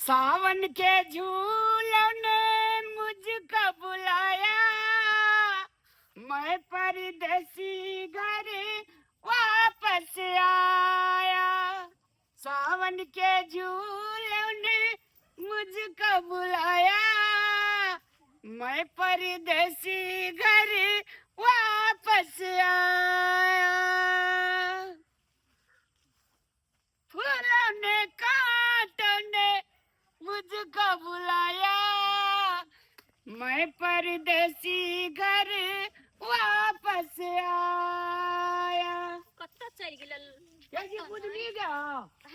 सावन के झूलों ने मुझको बुलाया, मैं परदेसी घर वापस आया। सावन के झूलों ने मुझको बुलाया, मैं परदेसी घर वापस आया। फूलों ने कांटों ने मुझको बुलाया, मैं परदेसी घर वापस आया। कतऽ चलि गेल? कैसी बुझली गया?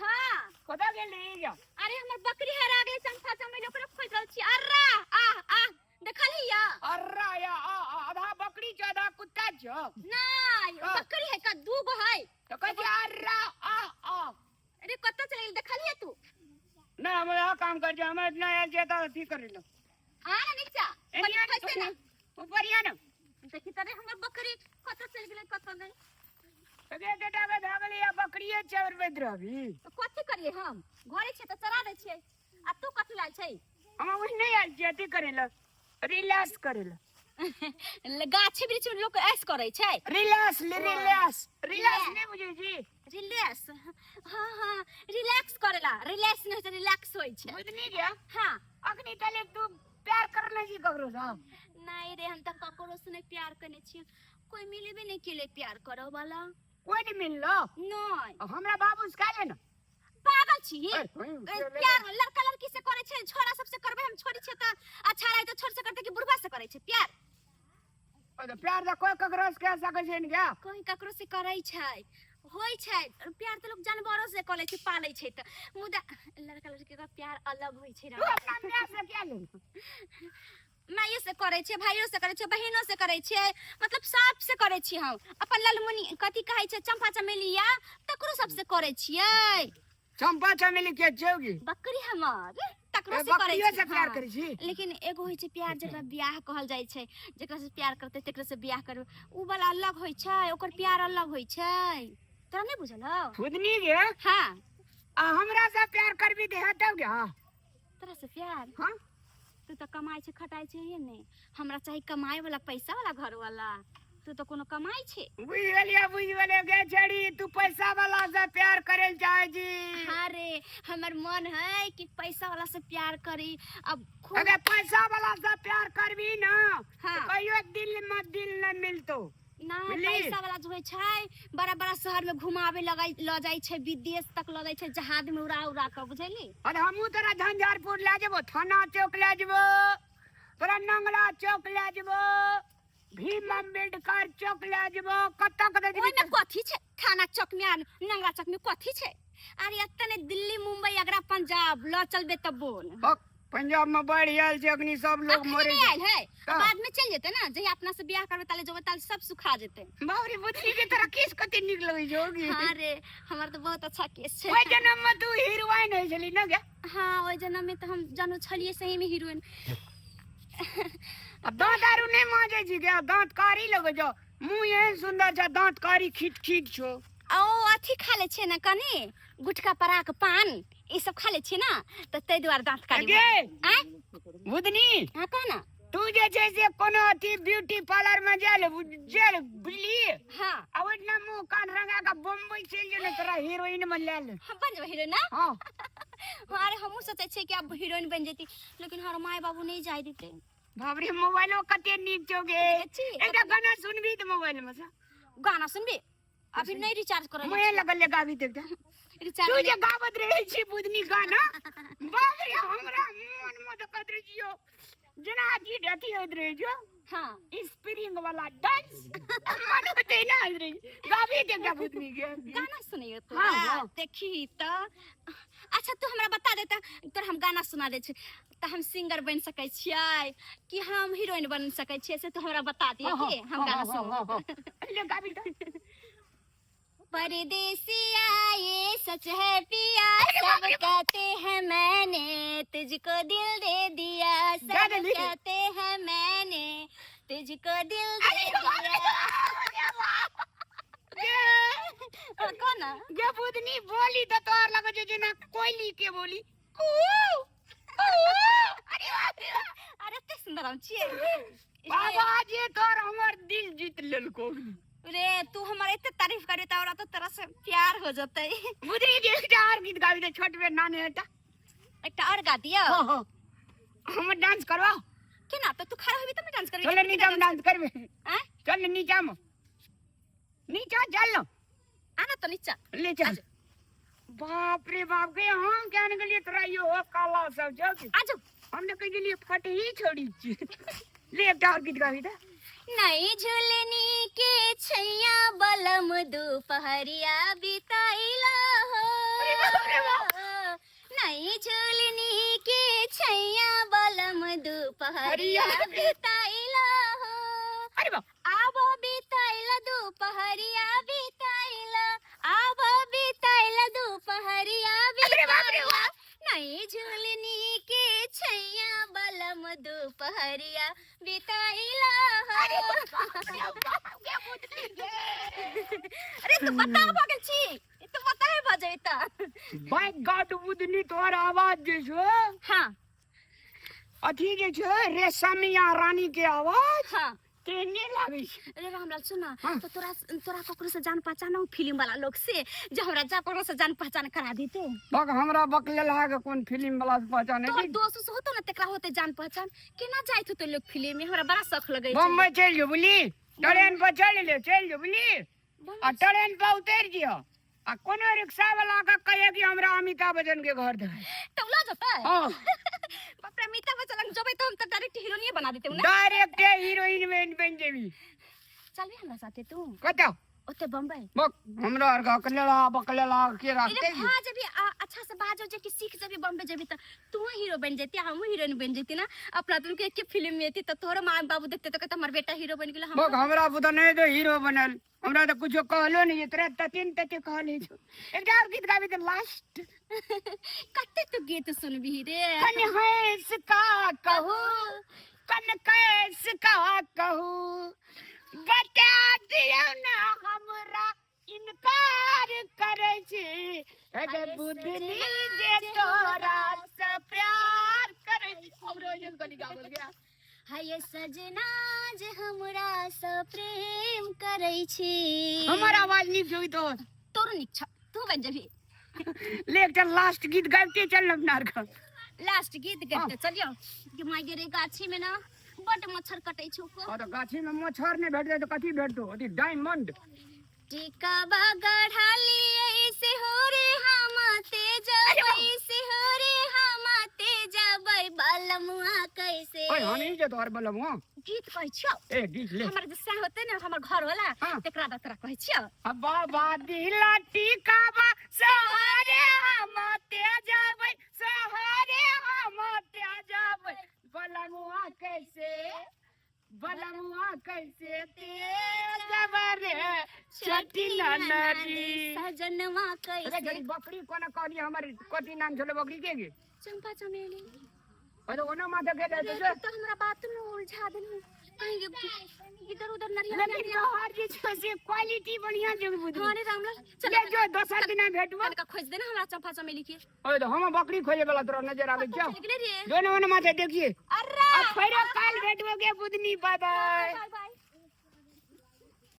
हाँ। कतऽ गेली गया? अरे, हमर बकरी हरा गेलै, चंपा चमेली, ओकरे खोजि रहल छी। अर्रा आ आ देखलही या? अर्रा या आ आ, आधा बकरी छौ, आधा कुत्ता छौ। नहि। हाँ। बकरी है का, दू गो है। तऽ कहै छै अर्रा आ आ। अरे, कतऽ चलि गेल, देखलही तू? नहि, हम यहाँ काम कर छियै, हम इतना आयल छियै तऽ अथी करै लए। आ ना नीचा कनि खसते ना। ऊपर या ना। देखी त रे, हमर बकरी कतऽ चलि गेलै, कतऽ नहि। तऽ बेटा के भए गेलै, आ बकरिये चरबैत रहबी? तऽ कथी करियै हम? घरे छियै तऽ चरा दै छियै। आ तू कथी लाल छै? हम ओहि नहि आयल छियै अथी करै लए, रिलैक्स करै लए। गाछी वृक्ष में लोक ऐस करै छै? रिलैक्स, रिलैक्स, रिलैक्स नहि बुझै छी? रिलैक्स, हाँ हाँ, रिलैक्स करेला। रिलैक्स नहि होइ छै, रिलैक्स होइ छै। बुझनी गया? हाँ। अखनी तले तू प्यार करने छी ककरो सँ? नहीं रे, हम तऽ ककरो से नहीं प्यार करने छियै। कोई मिलेबे नहीं केले प्यार करऽ वाला। कोई नहीं मिललो? नहीं। हमरा बाबू से कह लेना। पागल छी? ए, ए, प्यार लड़का लड़की से करे छै, छोरा सब से करबै? हम छोरी छै तऽ अच्छा रहै तऽ छोरी से करतै कि बुढ़वा से करे छै प्यार? ओ तऽ प्यार तऽ कोई ककरो से कह सकै छै ने क्या? कोई ककरो से करै छै, होइ छै प्यार तऽ लोक जानवरो से करै छै, पालै छै तऽ। मुदा लड़का लड़की के प्यार अलग होइ छै। तू अपना माय से क्या लेना? माइयो से करै छै, भाइयो से करै छै, बहिनो से करै छै, मतलब सब से करै छी हम। अपन ललमुनि कथी कहै छै, चंपा चमेली या तकरो सब से करै छियै। चंपा चमेली के छौगी? बकरी हमर, तकरो ए, से करै बकरियो छी। से प्यार हाँ। करै छी? लेकिन एगो होइ छै प्यार जकरा बियाह कहल जाइ छै, जकरा से प्यार करतै तकरा से बियाह करबै, उ वाला अलग होइ छै, ओकर प्यार अलग होइ छै। तोरा नहि बुझल हौ? खुदनी गे। हाँ। आ हमरा से प्यार करबी दे हेतौ गे? तोरा से प्यार? हाँ। तू तऽ कमाइ छै, खटाइ छै हे ने। हमरा चाही कमाए वाला, पैसा वाला घर वाला। तू तऽ कोनो कमाइ छै? बुझि गेलियै, बुझि गेलियै गे छड़ी, तू पैसा वाला से प्यार करे लए चाहे छी। हाँ रे, हमर मन है कि पैसा वाला से प्यार करी अब खूब। अगर पैसा वाला से प्यार करबी ना, हाँ। तऽ कहियो दिल में दिल न मिलतो। ना। बुझली? पैसा वाला जो होइ छै, बड़ा बड़ा शहर में घुमावे लगाई ल जाइ छै, विदेश तक ल जाइ छै जहाज में उड़ा उड़ा के, बुझली? अरे, हमहूँ तोरा झंझारपुर लए जेबो, थाना चौक लए जेबो, तोरा नंगला चौक लए जेबो, भीम अम्बेडकर चौक लए जेबो, कतऽ कतऽ जेबी। ओहिमे कथी छै थाना चौक में आ नंगला चौक में कथी छै? अरे, एते ने दिल्ली, मुंबई, आगरा, पंजाब ल चलबे तब बोल। बक, पंजाब में बाढ़ि आयल छै, अखनी सब लोग अखनी मरे नहि छै। आयल है। तऽ? बाद में चलि जेतै ना, जहिया अपना से बियाह करबै ताले जेबै, ताले सब सुखा जेतै। बाप रे, बुद्धि के तोरा केस कते नीक लगै छौ गे। हाँ रे, हमर तऽ बहुत अच्छा केस छै। ओहि जन्म में तू हीरोइन होइ छली ना गे? हाँ, ओहि जन्म में तऽ हम जनो छलियै सही में हीरोइन। आ दांत आरू नहि मांजै छी गे? दांत कारी लगै छौ, मुँह एहन सुन्दर छौ, दांत कारी खीट खीट छौ। आ ओ अथी खा लै छियै ने कनि गुटखा, पराक, पान, ई सब खा लै छियै ना, तऽ ताहि दुआरे दाँत कारी। गे। आँय? बुधनी। हाँ, कह ना। तू जे छै से कोनो अथी ब्यूटी पार्लर में जाय जाय, बुझली? हाँ। आ ओहिठिना मुँह कान रंगा के बम्बई चलि जो ने, तोरा हीरोइन में लए ले। हम बन जेबै हीरोइन ना? हाँ। हाँ, अरे, हमहूँ सोचै छियै कि आब हीरोइन बनि जेती, लेकिन हमर माय बाबू नहि जाय देतै। बाप रे, मोबाइलो कते नीक छौ गे। देखै छी? एकटा गाना सुनबी तऽ मोबाइल में से? गाना सुनबी? अभी नहीं रिचार्ज करल। मुँहे लगल ले गाबी तऽ एकटा। रिचार्ज तू जे गाबत रहै छी बुधनी गाना, बाप रे, हमरा मन में तऽ कहैत रहै छियौ जेना अथी अथी होइत रहै छौ। हाँ। स्प्रिंग वाला डांस मन होतै ना होइत रहै छै। गाबी तऽ एकटा बुधनी के। गाना सुनियो तू? हाँ। देखी तऽ। अच्छा, तू हमरा बता दे तऽ तोरा हम गाना सुना दै छी, तऽ हम सिंगर बनि सकै छियै कि हम हीरोइन बन सकै छियै, से तू हमरा बता दिए कि हम गाना सुन। ले, गाबी तऽ। परदेसिया ये सच है पिया, सब कहते हैं मैंने तुझको दिल दे दिया। गा सब देली। कहते हैं मैंने तुझको दिल दे दिया। हाँ, कौन? गे बुधनी, बोली तऽ तोहर लगै छै जेना कोयली के बोली, कू बेशरम छियै। बाबा जे तोर हमर दिल जीत लेलको। रे तू हमर एते तारीफ करे त हमरा तो तोरा से प्यार हो जतै। बुझली जे एकटा और गीत गाबी दे छोट बे नाने एकटा। एकटा और गा दियौ। हाँ हाँ हमर डांस करवा। केना त तू खड़ा होबी तब ने डांस करबी। चल नीचा में डांस करबे। आँय? चल नीचा में, नीचा चल। आना त नीचा ले चल। बाप रे बाप के हम केहन गेलिए तोरा यो काला सब जग। आजो। हम ने कह गेलिए फट ही छोड़ी छी। ले एकटा और गीत गाबी दे। नहीं झुलनी के छैया बलम दोपहरिया बिताइला हो। अरे बाप रे बाप। नहीं झुलनी के छैया बलम दोपहरिया बिताइला हो। अरे बाप। आबो बिताइला दोपहरिया बिताइला, आबो बिताइला दोपहरिया अरे बाप रे बिताइला। बाप। नहीं झुलनी के छैया बलम दोपहरिया बिताइला अरे हो। बाप रे बाप, के बुझली गे। अरे तू बता भऽ गेल छी, तू बताए भऽ जेबही त। बाय गॉड बुदनी तोहर आवाज जे छौ। हाँ। अथी जे छौ रेशमिया रानी के आवाज। हाँ। तेहने लागै छै। अरे रामलाल सुन ना, हाँ। तो तोरा तोरा ककरो से जान पहचान हो फिल्म वाला लोग से जो हमरा जा ककरो से जान पहचान करा देते? बक हमरा बकलेल हा के कोन फिल्म वाला से पहचान तोहर है? दोस्त उस्त होतो ना तेकरा होते जान पहचान, केना जाइत होते लोग फिल्म में? हमरा बड़ा शौक लगै छै। बम्बई चलि जो बुझली, ट्रेन पर चलि ले, चलि जो बुझली, आ ट्रेन पर उतरि जियो आ कोनो रिक्शा वाला के कहिए कि हमरा अमिताभ बच्चन के घर दे। तब लऽ जेतै? हाँ। बाप रे, अमिताभ बच्चन लग जेबै त हम त डायरेक्ट हीरोइने बना देतै ना। डायरेक्ट हीरोइन बनि जेबी। चलबी हमरा साथे तू? कतऽ? ओते बम्बई। बक हमरा आर के अकलेला बकलेला के राखते। अरे भा जेबी अच्छा से बाजो जे कि सीख जेबी बम्बई जेबी त तू हीरो बन जेती, हमहू हीरोइन बन जेती ना। अपना तुम के एक फिल्म में एती त तोहरो माँ बाबू देखते त कहते हमर बेटा हीरो बन गेल। बक हमरा बुता नहीं तो हीरो बनल, हमरा त कुछो कहलो नहीं, तोरा ततिन तते कहले छौ। एकटा और गीत गाबी त लास्ट। कते तू गीत सुनबी रे? कन हंस का कहू, कन कैस का कहू, बता दियौ ना हमरा इनकार करै छी। अरे बुधनी जे तोरा से प्यार करै छी। हमरो एहन कनी गावल गया। हाय सजना जे हमरा से प्रेम करै छी। हमर आवाज नीक छौ तोर? तोर नीक छौ, तू बन जेबही। ले एकटा लास्ट गीत गाबिते चल अपना आर के। लास्ट गीत गाबिते चलियौ। गे माय गे रे, गाछी में ना बड मच्छर कटै छौ को। हाँ, तो गाछी में मच्छर नहीं भेटतै तो कथी भेटतौ? अथी डायमंड। टीका बगढ़ाली ऐसे हो रे हम तेजबै, से हो रे हम तेजबै बलमुआ कैसे। ओए हनी जे तोहर बलमुआ। गीत कहै छियौ। ए गीत ले। हमर जे सह होतै ने हमर घर वाला, हाँ। तेकरा द तोरा कहै छियौ। अब बाबा दिला टीका बा सहारे हम तेजबै, सहारे हम तेजबै बलमुआ कैसे, बलमुआ कैसे तेजबै रे छठी ननदी। सजनवा अरे कैसे। जरी बकरी कोना कहली हमर कथी नाम छलो बकरी के गे? चंपा चमेली। अरे ओना माथा के अरे जाय छै। तू तो हमरा बात में उलझा देलहु। कहीं इधर उधर नरिया लेकिन नरिया। तोहर जे छौ से क्वालिटी बढ़िया छै बुझली। हाँ रे रामलाल, चल ले जो दोसर दिना भेटबो। कनका खोज देना हमरा चंपा चमेली के। ओए तो हम बकरी खोजे वाला तोरा नजर आबै छौ। चल गेले रे। जो ने ओना माथे देखिए। अरे आ फेरो काल भेटबो गे बुधनी, बाय बाय। Bye bye.